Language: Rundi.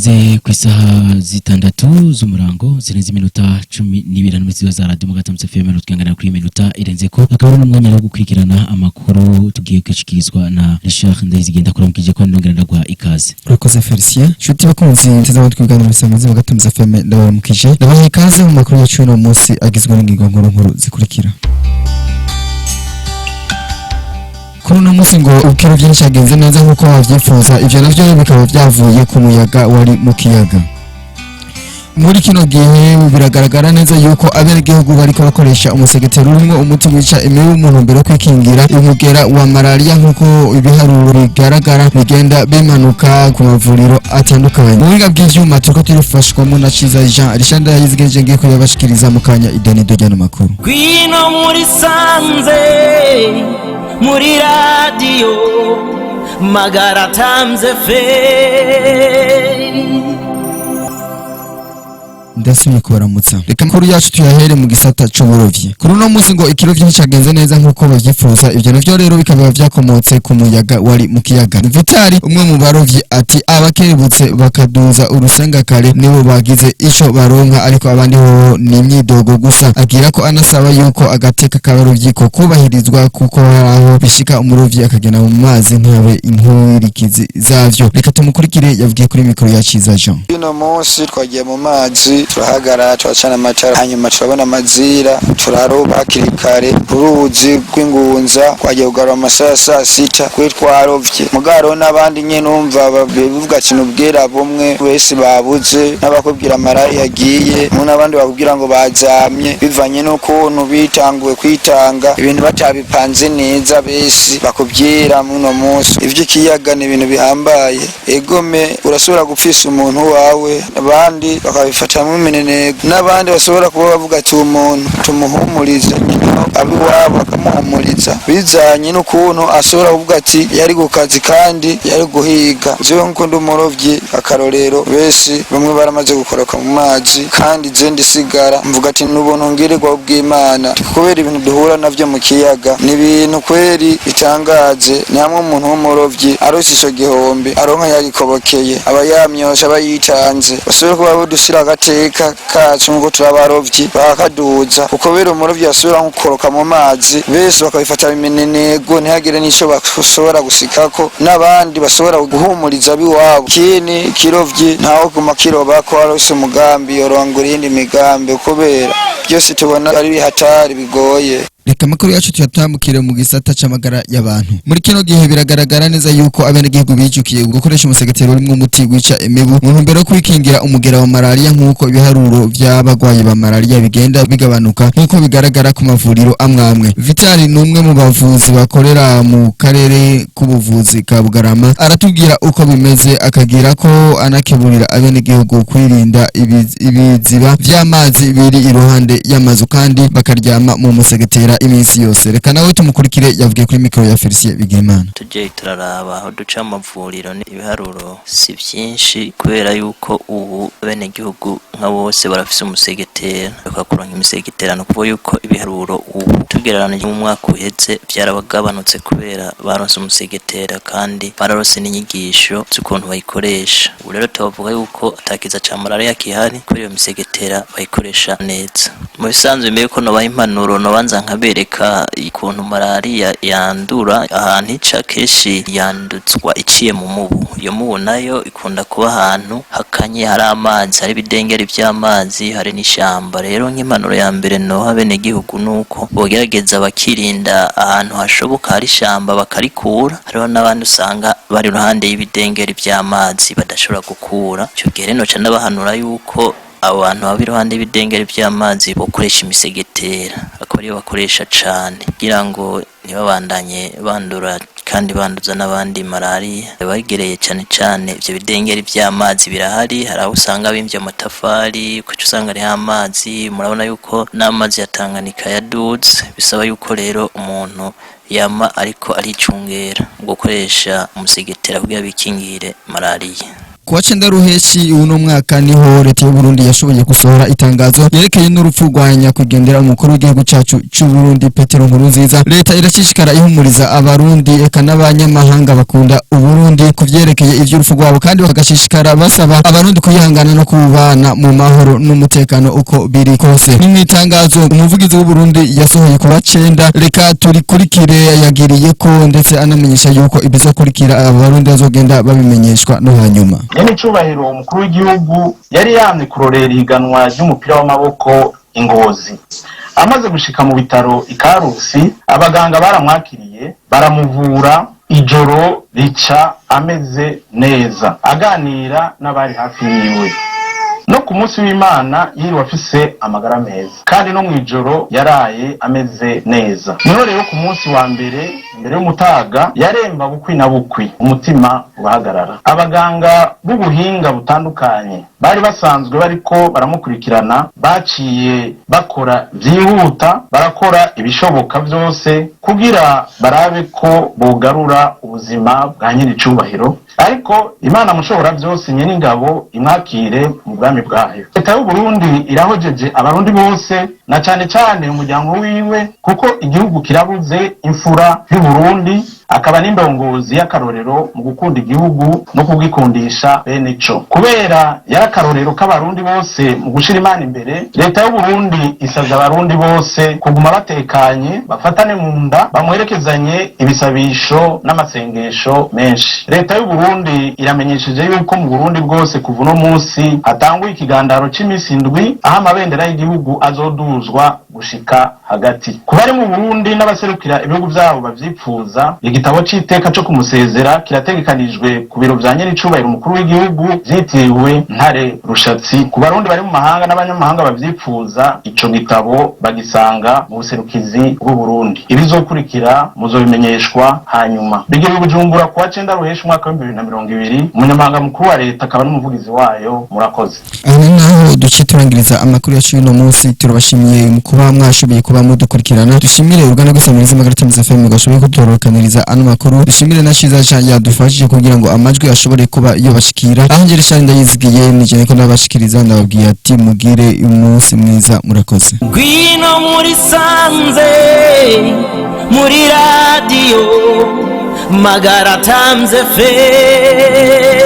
Tugeze ku isaha 6 z'umurango zirenze iminota 12 muri studio za Radio Mugatamutse FM, twingana kuri minota irenze ko akaba ari umwanya wo gukurikirana amakuru tugiye gushikirizwa na Richard Ndayizigenda. Kuramukije ko nongera ndagwa ikaze. Urakoze, Felicien. Nshuti bakunzi nteze amatwi ibiganiro bisanzwe Mugatamutse FM, ndabaramukije, ndabaha ikaze mu makuru yacu uno munsi agizwe n'ingingo nkuru nkuru zikurikira. Kuri uno munsi ngo ubukiro byinshi cyagenze neza nk'uko bavyifuza, ivyo navyo bikaba byavuye ku muyaga wari mu kiyaga. Muri kino gihe biragaragara neza yuko abenegihugu bariko bakoresha umusegetero urimwo umuti wica imibu mu ntumbero yo kwikingira umugera wa malaria, nk'uko ibiharuro bigaragara bigenda bimanuka ku mavuriro atandukanye. Mu buhinga bw'ivyuma turiko turifashwamo na Ciza Jean Richard Ndayizigeje, ngiye kuyabashikiriza mu kanya idonido ry'ano makuru. Ngwino muri sanze muri radiyo Magara Times FM. Ndasubiye kubaramutsa. Reka amakuru yacu tuyahere mu gisata c'uburovyi. Kuri uno munsi ngo ikirovyi nticagenze neza nk'uko bavyifuza, ivyo navyo rero bikaba vyakomotse ku muyaga wari mu kiyaga. Vitali, umwe mu barovyi, ati abakerebutse bakaduza urusenga kare nibo bagize ico baronka, ariko abandi ho ni imyidogo gusa. Agira ko anasaba yuko agateka k'abarovyi ko kubahirizwa, kuko hari aho bishika umurovyi akagenda mu mazi ntihabe inkurikizi zavyo. Reka tumukurikire, yavugiye kuri mikoro ya Ciza Jean. Uno munsi twagiye mu mazi, turahagarara, turacana amatara, hanyuma turabona amazira, turaroba hakiri kare. Uruzi rw'Ingunza twagiye kugarura amasaha ya saa sita kuri twarovye mugaro n'abandi nyene. Umva, bavuga ati nubwira bumwe wese babuze n'abakubwira amara yagiye mu n'abandi bakubwira ngo bazamye, bivanye n'ukuntu bitanguye kwitanga ibintu batabipanze neza. Besi bakubwira muno munsi ivy'ikiyaga ni ibintu bihambaye. Egome urasubira gupfisa umuntu wawe, abandi bakabifatamwo iminenego, n'abandi bashobora kuba bavuga ati uwo muntu tumuhumurize, abiwabo bakamuhumuriza bizanye n'ukuntu ashobora kuvuga ati yari ku kazi kandi yari guhiga. Jewe nkuko ndi umurovyi, akarorero, benshi bamwe baramaze gukoroka mu mazi, kandi je ndisigara mvuga ati n'ubuntu ngirirwa bw'Imana, kubera ibintu duhura navyo mu kiyaga ni ibintu kweri bitangaje. Ni hamwe umuntu w'umurovyi aronse ico gihombi aronka yarikobokeye, aba yamyoshe, aba yitanze. Basubire kuba bodushira agateka kacu nkuko turabarovyi, bakakaduza, kuko bera umurovyi asubira gukoroka mu mazi, bese bakabifata iminenego, ntihagire n'ico bashobora gusikako, n'abandi bashobora guhumuriza abiwabo. Kini kirovyi ntawo guma kiroba ko aronse umugambi yorongora iyindi migambi, kubera byose tubona ari bihatari bigoye. Reka amakuru yacu tuyatambukire mu gisata c'amagara y'abantu. Muri kino gihe biragaragara neza yuko abenegihugu bijukiye gukoresha umusegetero urimwo umuti wica imibu mu ntumbero yo kwikingira umugera wa malaria, nk'uko ibiharuro vy'abagwayi ba malaria bigenda bigabanuka, nk'uko bigaragara ku mavuriro amwe amwe. Vitali ni umwe mu bavuzi bakorera mu karere k'ubuvuzi ka Bugarama, aratubwira uko bimeze, akagira ko anakeburira abenegihugu kwirinda ibiziba vy'amazi biri iruhande y'amazu, kandi bakaryama mu musegetera iminsi yose. Reka nawe tumukurikire, yavugiye kuri mikoro ya Felicien Bigirimana. Tujye turaraba aho duca amavuriro, ibiharuro si byinshi, kubera yuko ubu abenegihugu nka bose barafise umusegetera, bakakuronka imisegetera. Ni ukuvuga yuko ibiharuro ubu tugereranije mu mwaka uheze byarabagabanutse, kubera baronse umusegetera kandi bararonse n'inyigisho z'ukuntu bayikoresha. Ubu rero tubavuga yuko atakiza ca malaria kihari, kubera iyo misegetera bayikoresha neza. Mu bisanzwe, mbere yuko nobaha impanuro, nobanza nkabereka ukuntu malaria yandura. Ahantu ica kenshi yandutswa iciye mu mubu. Iyo mubu nayo ikunda kuba ahantu hakanye, hari amazi, hari ibidengeri vy'amazi, hari n'ishamba. Rero nk'impanuro ya mbere noha abenegihugu nuko bogerageza bakirinda ahantu hashoboka hari ishamba bakarikura. Hariho n'abandi usanga bari iruhande y'ibidengeri vy'amazi badashobora gukura. Ico gihe rero noca ndabahanura yuko abo bantu baba iruhande y'ibidengeri vy'amazi bokoresha imisegetera, akaba ariyo bakoresha cane, kugira ngo ntibabandanye bandura kandi banduza n'abandi malariya. Bagereye cane cane ivyo bidengeri vy'amazi birahari, hari aho usanga bimvye amatafari, ugaca usanga hariho amazi. Murabona yuko n'amazi ya Tanganyika yaduze, bisaba yuko rero umuntu yama ariko aricungera mu gukoresha umusegetera kugira bikingire malariya. Kuwa 9 ruheshi uno mwaka niho leta y'u Burundi yashoboye gusohora itangazo yerekeye n'urupfu rwa nyakwigendera umukuru w'igihugu cacu c'u Burundi Petero Nkurunziza. Leta irashishikara ihumuriza abarundi eka n'abanyamahanga bakunda Uburundi kuvyerekeye ivy'urupfu rwabo, kandi bagashishikara basaba abarundi kwihangana no kubana mu mahoro n'umutekano uko biri kose. Ni mw'itangazo umuvugizi w'u Burundi yasohoye kuwa 9, reka turikurikire, yagiriye ko ndetse anamenyesha yuko ibizokurikira abarundi bazogenda babimenyeshwa no hanyuma. Nyene icubahiro umukuru w'igihugu yari yamye kurorera ihiganwa ry'umupira w'amaboko ingozi. Amaze gushika mu bitaro ikarusi, abaganga baramwakiriye baramuvura, ijoro rica ameze neza aganira n'abari hafi yiwe. No ku munsi w'Imana yiriwe afise amagara meza, kandi no mw'ijoro yaraye ameze neza. Niho rero ku munsi wa mbere imbere y'umutaga yaremba bukwi na bukwi, umutima urahagarara. Abaganga b'ubuhinga butandukanye bari basanzwe bariko baramukurikirana baciye bakora vyihuta, barakora ibishoboka vyose kugira barabe ko bogarura ubuzima bwa nyiricubahiro. Ariko Imana mushobora byose nyene ingabo imwakire mu bwami bwayo. Leta y'u Burundi irahojeje abarundi bose na cane cane umuryango wiwe, kuko igihugu kirabuze imfura y'u Burundi akaba n'indongozi y'akarorero mu gukunda igihugu no kugikundisha bene ico. Kubera yari akarorero k'abarundi bose mu gushira Imana imbere, leta y'u Burundi isavye abarundi bose kuguma batekanye, bafatane mu nda, bamuherekezanye ibisabisho n'amasengesho menshi. Leta y'u Burundi iramenyesheje yuko mu Burundi bwose kuva uno munsi hatanguye ikigandaro c'imisi 7 aho amabendera y'igihugu azoduzwa gushika hagati. Ku bari mu Burundi n'abaserukira ibihugu vyabo bavyipfuza, igitabo c'iteka co kumusezera kirategekanijwe ku biro vya nyiricubahiro umukuru w'igihugu vyitiriwe Ntare Rushatsi. Ku barundi bari mu mahanga n'abanyamahanga bavyipfuza, ico gitabo bagisanga mu buserukizi bw'u Burundi. Ibizokurikira muzobimenyeshwa hanyuma. Bigiri Bujumbura kuwa 9 ruheshi umwaka wa 2020, umunyamabanga mukuru wa leta akaba n'umuvugizi wayo. Murakoze. Aha naho duce turangiriza amakuru yacu y'uno munsi. Turabashimiye mu kuba mwashoboye kuba mudukurikirana. Dushimire uruganda rw'isamirizi Magara Times FM rwashoboye kutorokaniriza ano makuru. Dushimire na Ciza Jean yadufashije kugira ngo amajwi ashobore kuba yobashikira. Aho ngere shari ndayizigiye nije ko nabashikiriza, ndababwiye ati mugire umunsi mwiza, murakoze. Ngwino muri sanze muri radio Magara Times FM.